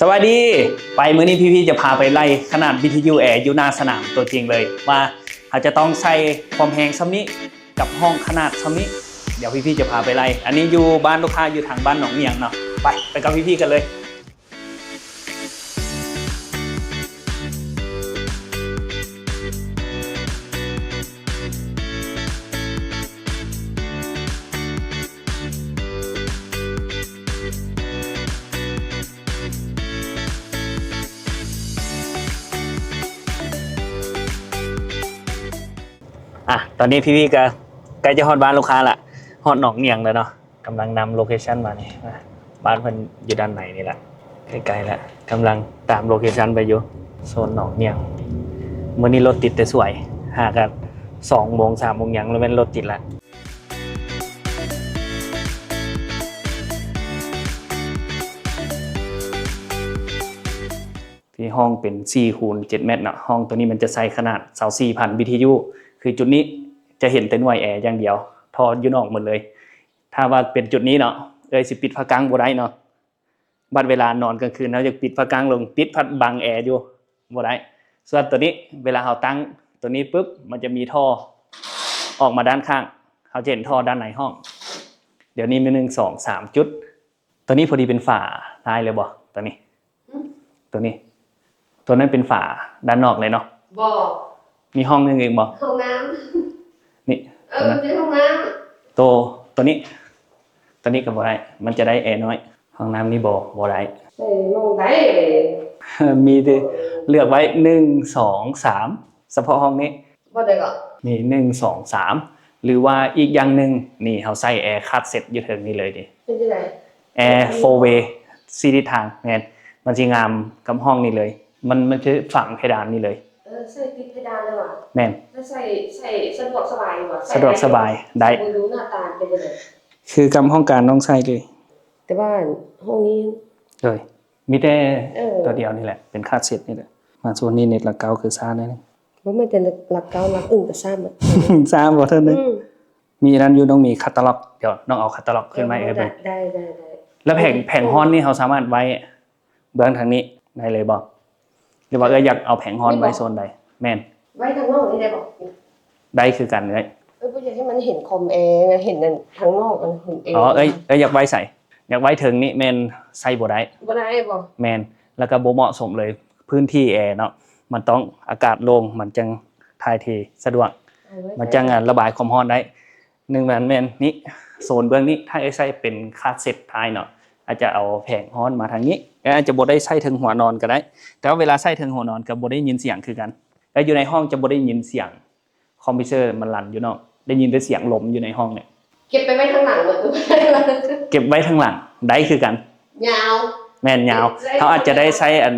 ສະບາຍດີ ໄປ ມື້ນີ້ພີ່ໆຈະພາໄປໄລ່ຂະໜາດວິທະຍຸແອຢູ່ໜ້າສະໜາມຕົວຈິງເລີຍ ວ່າເຮົາຈະຕ້ອງໃສ່ຄວາມແຮງສ່ຳນີ້ ກັບຫ້ອງຂະໜາດສ່ຳນີ້ ດຽວພີ່ໆຈະພາໄປໄລ່. ອັນນີ້ຢູ່ບ້ານລູກຄ້າ ຢູ່ທາງບ້ານໜອງຫງຽງເນາະ. ໄປ ໄປກັບພີ່ໆກັນເລີຍ. ອ່ະ ຕອນນີ້ພີ່ໆກໍໃກ້ຈະຮອດບ້ານລູກຄ້າລະ ຮອດໜອງຫງຽງແລ້ວເນາະ. ກຳລັງນຳໂລເຄຊັນມານີ້ ບ້ານເພິ່ນຢູ່ດ້ານໃນນີ້ແຫຼະ ໃກ້ໆແລ້ວ ກຳລັງຕາມໂລເຄຊັນໄປຢູ່ ໂຊນໜອງຫງຽງ. ມື້ນີ້ລົດຕິດແຕ່ສວຍ ຫາກະສອງໂມງ ສາມໂມງຫຍັງ ແລ້ວແມ່ນລົດຕິດລະ. ທີ່ຫ້ອງເປັນສີ່ຄູນເຈັດແມັດເນາະ. ຫ້ອງໂຕນີ້ມັນຈະໃຊ້ຂະໜາດຊາວສີ່ພັນ ບີທີຢູ ຄືຈຸດນີ້ຈະເຫັນແຕ່ໜ່ວຍແອຢ່າງດຽວ ທໍ່ຢູ່ນອກໝົດເລີຍ. ຖ້າວ່າເປັນຈຸດນີ້ເນາະ ເອື້ອຍຊິປິດຝາກັ້ງບໍ່ໄດ້ເນາະ. ບັດເວລານອນກາງຄືນ ເຮົາຢາກປິດຝາກັ້ງລົງ ຕິດພັດບັງແອຢູ່ ບໍ່ໄດ້. ສ່ວນໂຕນີ້ ເວລາເຮົາຕັ້ງໂຕນີ້ປຶບ ມັນຈະມີທໍ່ອອກມາດ້ານຂ້າງ ເຮົາຈະເຫັນທໍ່ດ້ານໃນຫ້ອງ. ດຽວນີ້ມີໜຶ່ງ ສອງ ສາມຈຸດ. ໂຕນີ້ພໍດີເປັນຝາທ້າຍເລີຍບໍ່? ໂຕນີ້ ຫື? ໂຕນີ້ ໂຕນັ້ນເປັນຝາດ້ານນອກເລີຍເນາະ? ບໍ່. ມີຫ້ອງໜຶ່ງອີກບໍ່? ຫ້ອງນ້ຳ. ນີ້ ເອີ ໂຕນັ້ນ ມັນເປັນຫ້ອງນ້ຳ. ໂຕ ໂຕນີ້ ໂຕນີ້ກໍບໍ່ໄດ້ ມັນຈະໄດ້ແອນ້ອຍ. ຫ້ອງນ້ຳນີ້ບໍ່ ບໍ່ໄດ້. ເອີ ມອງໄດ້ ມີແຕ່ເລືອກໄວ້ ໜຶ່ງ ສອງ ສາມ ສະເພາະຫ້ອງນີ້. ບໍ່ໄດ້ກໍ ນີ້ ໜຶ່ງ ສອງ ສາມ ຫຼືວ່າອີກຢ່າງໜຶ່ງ ນີ້ ເຮົາໃສ່ແອຄາດເຊັດຢູ່ເທິງນີ້ເລີຍນີ້. ເປັນຈັ່ງໃດ? ແອໂຟເວ ສີ່ທິດທາງ. ແມ່ນ ມັນຊິງາມກັບຫ້ອງນີ້ເລີຍ. ມັນ ມັນຈະຝັງເພດານນີ້ເລີຍ. ເອີ ໃສ່ຕິດເພດານເລີຍຫວາ? ແມ່ນ. ແລ້ວໃສ່ ໃສ່ສະດວກສະບາຍຢູ່ຫວາ? ສະດວກສະບາຍ ໄດ້. ເບິ່ງດູໜ້າຕາເປັນຈັ່ງໃດ? ຄືກັບຫ້ອງການນ້ອງໃສ່ເລີຍ. ແຕ່ວ່າຫ້ອງນີ້ ໂດຍ ມີແຕ່ ເອີ ຕົວດຽວນີ້ແຫຼະ ເປັນຄາດເຊັດນີ້ແຫຼະ. ມາໂຊນນີ້ເນັດຫຼັກເກົ້າຄືຊ້າໜ້ອຍໜຶ່ງ. ບໍ່ແມ່ນແຕ່ຫຼັກເກົ້າ ຫຼັກອື່ນກໍຊ້າໝົດ. ຊ້າບໍ່ເທົ່ານັ້ນ. ອືມ ມີອັນນັ້ນຢູ່ ນ້ອງມີຄາຕາລັອກ ດຽວນ້ອງເອົາຄາຕາລັອກຂຶ້ນມາໃຫ້ເອື້ອຍເບິ່ງ. ເອີ ໄດ້ ໄດ້ ໄດ້ ແລ້ວແຜງ ແຜງຮ້ອນນີ້ເຮົາສາມາດໄວ້ເບື້ອງທາງນີ້ໄດ້ເລີຍບໍ່? ຫຼືວ່າເອື້ອຍຢາກເອົາແຜງຮ້ອນໄວ້ໂຊນໃດ? ແມ່ນ ໄວ້ທາງນອກນີ້ໄດ້ບໍ່? ໄດ້ຄືກັນເອື້ອຍ. ເອີ ບໍ່ຢາກໃຫ້ມັນເຫັນຄອມແອ ເຫັນອັນທາງນອກ ອັນຫຸງແອ. ອໍ ເອື້ອຍ ເອື້ອຍຢາກໄວ້ໃສ? ຢາກໄວ້ເທິງນີ້ແມ່ນໃສ່ບໍ່ໄດ້. ບໍ່ໄດ້ບໍ່? ແມ່ນ ແລ້ວກໍບໍ່ເໝາະສົມເລີຍ ພື້ນທີ່ແອເນາະ ມັນຕ້ອງອາກາດໂລ່ງ ມັນຈັ່ງຖ່າຍເທສະດວກ ມັນຈັ່ງ ອາ ລະບາຍຄວາມຮ້ອນໄດ້. ໜຶ່ງແມ່ນ ແມ່ນນີ້ ໂຊນເບື້ອງນີ້ ຖ້າເອື້ອຍໃສ່ເປັນຄາດເຊັດທ້າຍເນາະ ອາດຈະເອົາແຜງຮ້ອນມາທາງນີ້ ແລະ ອາດຈະບໍ່ໄດ້ໃສ່ເທິງຫົວນອນກໍໄດ້. ແຕ່ວ່າເວລາໃສ່ເທິງຫົວນອນກໍບໍ່ໄດ້ຍິນສຽງຄືກັນ ແລະ ຢູ່ໃນຫ້ອງຈະບໍ່ໄດ້ຍິນສຽງ ຄອມພິວເຕີມັນລັນຢູ່ນອກ ໄດ້ຍິນແຕ່ສຽງລົມຢູ່ໃນຫ້ອງນີ້. ເກັບໄປໄວ້ທາງຫຼັງໝົດ. ເກັບໄວ້ທາງຫຼັງໄດ້ຄືກັນ. ຍາວ. ແມ່ນ ຍາວ. ເຮົາອາດຈະໄດ້ໃຊ້ອັນ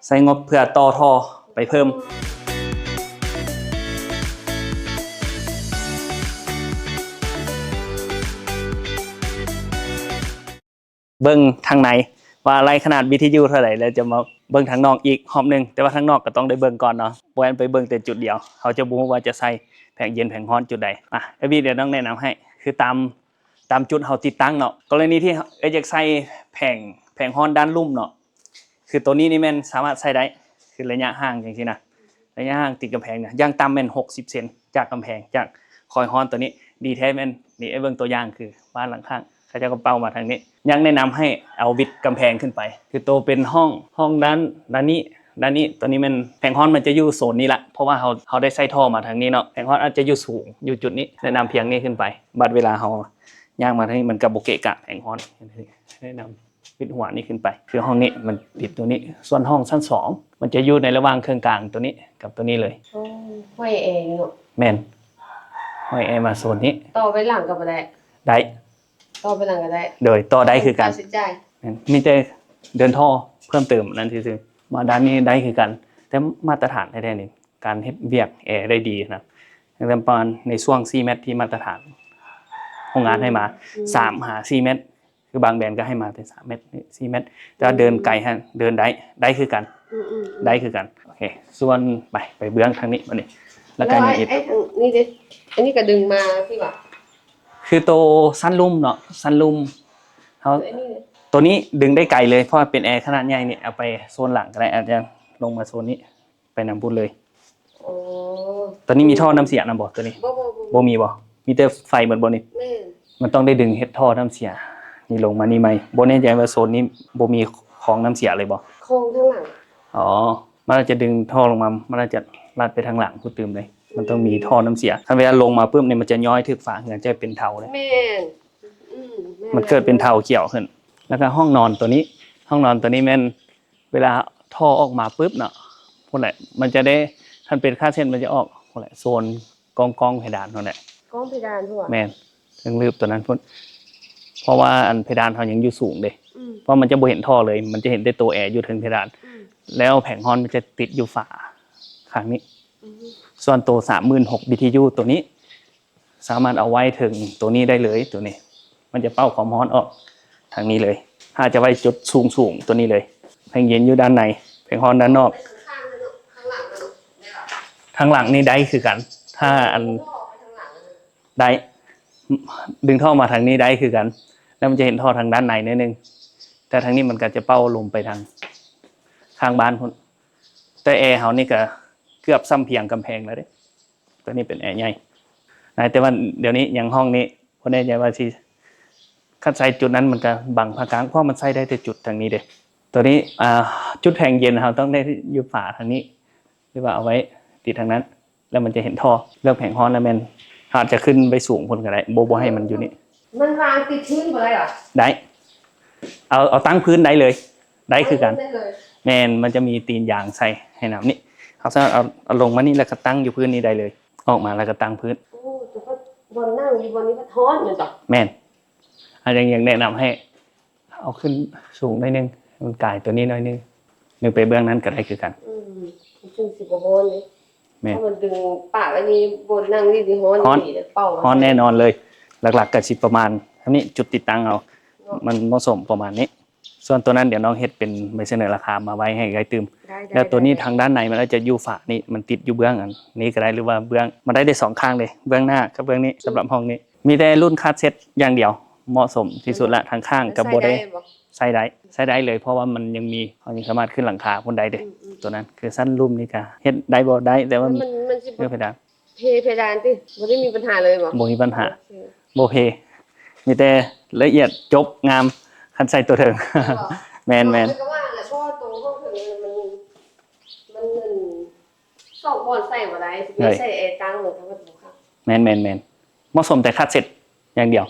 ໃຊ້ງົບເພື່ອຕໍ່ທໍ່ໄປເພີ່ມ. ເບິ່ງທາງໃນວ່າໄລ່ຂະໜາດວິທະຍຸເທົ່າໃດ ແລ້ວຈະມາເບິ່ງທາງນອກອີກຮອບໜຶ່ງ. ແຕ່ວ່າທາງນອກກໍຕ້ອງໄດ້ເບິ່ງກ່ອນເນາະ ບໍ່ແມ່ນໄປເບິ່ງແຕ່ຈຸດດຽວ ເຮົາຈະບໍ່ຮູ້ວ່າຈະໃສ່ແຜງເຢັນແຜງຮ້ອນຈຸດໃດ. ມາ ເອື້ອຍບີດ ດຽວນ້ອງແນະນຳໃຫ້ ຄືຕາມ ຕາມຈຸດເຮົາຕິດຕັ້ງເນາະ. ກໍລະນີທີ່ເອື້ອຍຢາກໃສ່ແຜງ ແຜງຮ້ອນດ້ານລຸ່ມເນາະ ຄືໂຕນີ້ນີ້ແມ່ນສາມາດໃສ່ໄດ້ ຄືໄລຍະຫ່າງຈັ່ງຊີ້ນະ ໄລຍະຫ່າງຕິດກຳແພງນະ ຢ່າງຕ່ຳແມ່ນຫົກສິບເຊັນຈາກກຳແພງ ຈາກຄອຍຮ້ອນໂຕນີ້. ດີແທ້ແມ່ນນີ້ ເອື້ອຍເບິ່ງຕົວຢ່າງ ຄືບ້ານຫຼັງຂ້າງ ເຂົາເຈົ້າກໍເປົ້າມາທາງນີ້. ຍັງແນະນຳໃຫ້ເອົາວິດກຳແພງຂຶ້ນໄປ ຄືໂຕເປັນຫ້ອງ ຫ້ອງດ້ານ ດ້ານນີ້ ດ້ານນີ້ ໂຕນີ້ແມ່ນແຜງຮ້ອນມັນຈະຢູ່ໂຊນນີ້ລະ ເພາະວ່າເຮົາ ເຮົາໄດ້ໃສ່ທໍ່ມາທາງນີ້ເນາະ. ແຜງຮ້ອນອາດຈະຢູ່ສູງ ຢູ່ຈຸດນີ້ ແນະນຳພຽງນີ້ຂຶ້ນໄປ. ບັດເວລາເຮົາຍ່າງມາທາງນີ້ ມັນກໍບໍ່ເກະກະແຜງຮ້ອນ. ແນະນຳ ປິດຫົວນີ້ຂຶ້ນໄປ ຄືຫ້ອງນີ້ມັນຕິດໂຕນີ້. ສ່ວນຫ້ອງຊັ້ນສອງ ມັນຈະຢູ່ໃນລະຫວ່າງເຄິ່ງກາງໂຕນີ້ກັບໂຕນີ້ເລີຍ. ໂອ້ ຫ້ອຍແອຢູ່ເນາະ. ແມ່ນ ຫ້ອຍແອມາໂຊນນີ້. ຕໍ່ໄປຫຼັງກໍບໍ່ໄດ້? ໄດ້. ຕໍ່ໄປຫຼັງກໍໄດ້. ໂດຍ ຕໍ່ໄດ້ຄືກັນ. ຄ່າໃຊ້ຈ່າຍ. ແມ່ນ ມີແຕ່ເດີນທໍ່ເພີ່ມເຕີມນັ້ນຊື່ໆ. ມາດ້ານນີ້ໄດ້ຄືກັນ ແຕ່ມາດຕະຖານແທ້ໆນີ້ ການເຮັດວຽກແອໄດ້ດີນະ. ຕັ້ງແຕ່ປະມານໃນຊ່ວງສີ່ແມັດທີ່ມາດຕະຖານໂຮງງານໃຫ້ມາ ອືມ ສາມຫາສີ່ແມັດ ຄືບາງແບຣນກໍໃຫ້ມາແຕ່ສາມແມັດ ສີ່ແມັດ ແຕ່ວ່າເດີນໄກຫັ້ນເດີນໄດ້ ໄດ້ຄືກັນ. ອືມໆໆ ໄດ້ຄືກັນ. ໂອເຄ ສ່ວນ ໄປ ໄປເບື້ອງທາງນີ້ບັດນີ້ ແລ້ວກໍ ແລ້ວ ຫຍັງອີກ? ໄອ້ ໄອ້ທາງນີ້ເດ້ ອັນນີ້ກໍດຶງມາຄືວ່າ ຄືໂຕຊັນລຸ່ມເນາະ ຊັນລຸ່ມເຮົາ ຄືອັນນີ້ເດ້ ຕົວນີ້ດຶງໄດ້ໄກເລີຍ ເພາະວ່າເປັນແອຂະໜາດໃຫຍ່ນີ້ ເອົາໄປໂຊນຫຼັງກໍໄດ້ ອາຈານ ລົງມາໂຊນນີ້ ໄປນຳພຸ້ນເລີຍ. ໂອ້ ຕົວນີ້ມີທໍ່ນ້ຳເສຍນຳບໍ່? ຕົວນີ້ ບໍ່ ບໍ່ ບໍ່ ບໍ່ມີບໍ່? ມີແຕ່ໄຟໝົດບໍ່ນີ້? ແມ່ນ. ມັນຕ້ອງໄດ້ດຶງເຮັດທໍ່ນ້ຳເສຍນີ້ລົງມານີ້ໃໝ່. ບໍ່ແນ່ໃຈວ່າໂຊນນີ້ບໍ່ມີຄອງນ້ຳເສຍເລີຍບໍ່? ຄອງທາງຫຼັງ. ອໍ ມັນອາດຈະດຶງທໍ່ລົງມາ ມັນອາດຈະລັດໄປທາງຫຼັງພຸ້ນຕື່ມເລີຍ. ມັນຕ້ອງມີທໍ່ນ້ຳເສຍ. ຄັນເວລາລົງມາປຶບນີ້ ມັນຈະຍ້ອຍຖືກຝາເຮືອນ ຈະເປັນເທົາເລີຍ. ແມ່ນ. ອືມ ແມ່ນ ມັນເກີດເປັນເທົາຂຽວຂຶ້ນ. ແລ້ວກໍຫ້ອງນອນຕົວນີ້ ຫ້ອງນອນຕົວນີ້ແມ່ນ ເວລາທໍ່ອອກມາປຶບເນາະ ພຸ້ນແຫຼະ ມັນຈະໄດ້ ຄັນເປັນຄາດເຊັດ ມັນຈະອອກ ພຸ້ນແຫຼະ ໂຊນກ້ອງໆເພດານພຸ້ນແຫຼະ. ກ້ອງເພດານພຸ້ນຫວາ? ແມ່ນ ເທິງລືບຕົວນັ້ນພຸ້ນ ເພາະວ່າອັນເພດານເຮົາຍັງຢູ່ສູງເດ້. ອືມ ເພາະມັນຈະບໍ່ເຫັນທໍ່ເລີຍ ມັນຈະເຫັນແຕ່ໂຕແອຢູ່ເທິງເພດານ. ອືມ ແລ້ວແຜງຮ້ອນມັນຈະຕິດຢູ່ຝາຂ້າງນີ້. ອືມ ສ່ວນໂຕສາມໝື່ນຫົກ BTU ໂຕນີ້ ສາມາດເອົາໄວ້ເທິງໂຕນີ້ໄດ້ເລີຍ ໂຕນີ້ ມັນຈະເປົ່າຄວາມຮ້ອນອອກທາງນີ້ເລີຍ. ຖ້າຈະໄວ້ຈຸດສູງໆ ໂຕນີ້ເລີຍ ແຜງເຢັນຢູ່ດ້ານໃນ ແຜງຮ້ອນດ້ານນອກ. ທາງຫຼັງນີ້ໄດ້ຄືກັນ ຖ້າອັນ ໄດ້ ດຶງທໍ່ມາທາງນີ້ໄດ້ຄືກັນ ແລ້ວມັນຈະເຫັນທໍ່ທາງດ້ານໃນໜ້ອຍໜຶ່ງ ແຕ່ທາງນີ້ມັນກໍຈະເປົ່າລົມໄປທາງຂ້າງບ້ານພຸ້ນ. ແຕ່ແອເຮົານີ້ກໍເກືອບສ່ຳພຽງກຳແພງແລ້ວເດ້. ຕົວນີ້ເປັນແອໃຫຍ່ນະ ແຕ່ວ່າດຽວນີ້ຍັງຫ້ອງນີ້ ບໍ່ແນ່ໃຈວ່າຊິ ຄັນໃສ່ຈຸດນັ້ນມັນກະບັງພາກາງ ເພາະມັນໃຊ້ໄດ້ແຕ່ຈຸດທາງນີ້ເດ້. ຕົວນີ້ ອ່າ ຈຸດແຜງເຢັນເຮົາຕ້ອງໄດ້ຢູ່ຝາທາງນີ້ ຫຼືວ່າເອົາໄວ້ຕິດທາງນັ້ນ ແລ້ວມັນຈະເຫັນທໍ່. ເລື່ອງແຜງຮ້ອນລະແມ່ນ ເຮົາອາດຈະຂຶ້ນໄປສູງພຸ້ນກໍໄດ້ ບໍ່ ບໍ່ໃຫ້ມັນຢູ່ນີ້. ມັນວາງຕິດພື້ນບໍ່ໄດ້ຫວາ? ໄດ້ ເອົາ ເອົາຕັ້ງພື້ນໄດ້ເລີຍ ໄດ້ຄືກັນ. ແມ່ນ ມັນຈະມີຕີນຢາງໃສ່ໃຫ້ນຳນີ້ ເຮົາສາມາດເອົາ ເອົາລົງມານີ້ ແລ້ວກໍຕັ້ງຢູ່ພື້ນນີ້ໄດ້ເລີຍ ອອກມາແລ້ວກໍຕັ້ງພື້ນ. ໂອ້ ແຕ່ວ່າບ່ອນນັ່ງຢູ່ບ່ອນນີ້ມັນຮ້ອນແມ່ນບໍ່? ແມ່ນ. ອາ ຍັງ ຍັງແນະນຳໃຫ້ເອົາຂຶ້ນສູງໜ້ອຍໜຶ່ງ ໃຫ້ມັນກາຍຕົວນີ້ໜ້ອຍໜຶ່ງ ຫຼືໄປເບື້ອງນັ້ນກໍໄດ້ຄືກັນ. ອືມ ມັນຈຶ່ງຊິບໍ່ຮ້ອນເດ້. ແມ່ນ ເພາະມັນດຶງປາກອັນນີ້ ບ່ອນນັ່ງນີ້ຊິຮ້ອນ ຮ້ອນ ອີ່ຫຼີເດ້ ເປົ່າ ຮ້ອນແນ່ນອນເລີຍ. ຫຼັກໆກໍຊິປະມານເທົ່ານີ້ ຈຸດຕິດຕັ້ງເຮົາ ເນາະ ມັນເໝາະສົມປະມານນີ້. ສ່ວນຕົວນັ້ນດຽວນ້ອງເຮັດເປັນໃບສະເໜີລາຄາມາໄວ້ໃຫ້ໄດ້ຕື່ມ. ໄດ້ ໄດ້ ແລ້ວຕົວນີ້ ໄດ້ ທາງດ້ານໃນມັນອາດຈະຢູ່ຝານີ້ ມັນຕິດຢູ່ເບື້ອງອັນນີ້ກໍໄດ້ ຫຼືວ່າເບື້ອງ ມັນໄດ້ໄດ້ສອງຂ້າງເດ້ ເບື້ອງໜ້າກັບເບື້ອງນີ້. ອືມ ສຳລັບຫ້ອງນີ້ ມີແຕ່ລຸ້ນຄາດເຊັດຢ່າງດຽວ ເໝາະສົມທີ່ສຸດລະ. ອືມ ທາງຂ້າງກໍບໍ່ໄດ້ ໃສ່ໄດ້ບໍ່? ໃຊ້ໄດ້ ໃຊ້ໄດ້ເລີຍ ເພາະວ່າມັນຍັງມີ ເຮົາຍັງສາມາດຂຶ້ນຫຼັງຄາພຸ້ນໄດ້ເດ້. ອືມໆ ຕົວນັ້ນຄືຊັ້ນລຸ່ມນີ້ກໍເຮັດໄດ້ບໍ່? ໄດ້ ແຕ່ວ່າ ແລ້ວມັນ ມັນຊິ ເລື່ອງເພດານ ເພ ເພດານຕິ ບໍ່ໄດ້ມີບັນຫາເລີຍບໍ່? ບໍ່ມີບັນຫາ. ໂອເຄ ບໍ່ເພ ມີແຕ່ລະອຽດຈົບງາມ ຄັນໃສ່ຕົວເທິງ. ແມ່ນໆ ເພາະວ່າໂຕຫ້ອງເທິງມັນ ມັນ ມັນສອງບ່ອນໃສ່ບໍ່ໄດ້ ຊິໄປໃສ່ແອຕັ້ງ ມັນກໍບໍ່ຄັກ. ແມ່ນໆໆ ເໝາະສົມແຕ່ຄາດເຊັດຢ່າງດຽວ.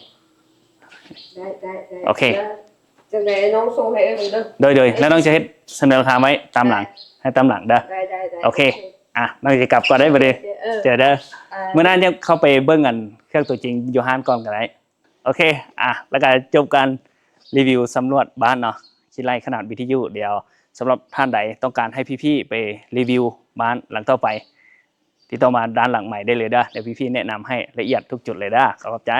ໄດ້ ໄດ້ ໄດ້ ໂອເຄ ຈັ່ງໃດນ້ອງສົ່ງໃຫ້ເອີ່ງເດີ. ໂດຍໆ ແລ້ວນ້ອງຈະເຮັດສະເໜີລາຄາໄວ້ຕາມຫຼັງ ໄດ້ ໃຫ້ຕາມຫຼັງເດີ. ໄດ້ໆໆ ໂອເຄ ໂອເຄ ອ່ະ ນ້ອງຈະກັບກ່ອນເດີບັດນີ້. ເອີ ເຈີເດີ ເອີ ມື້ໜ້າຈະເຂົ້າໄປເບິ່ງອັນເຄື່ອງຕົວຈິງຢູ່ຮ້ານກ່ອນກໍໄດ້. ໂອເຄ ອ່ະ ແລ້ວກໍຈົບການຣີວິວສຳຫຼວດບ້ານເນາະ ຄິດໄລ່ຂະໜາດ BTU. ດຽວສຳລັບທ່ານໃດຕ້ອງການໃຫ້ພີ່ໆໄປຣີວິວບ້ານຫຼັງຕໍ່ໄປ ຕິດຕໍ່ມາດ້ານຫຼັງໃໝ່ໄດ້ເລີຍເດີ ດຽວພີ່ໆແນະນຳໃຫ້ລະອຽດທຸກຈຸດເລີຍເດີ. ຂໍຂອບໃຈ.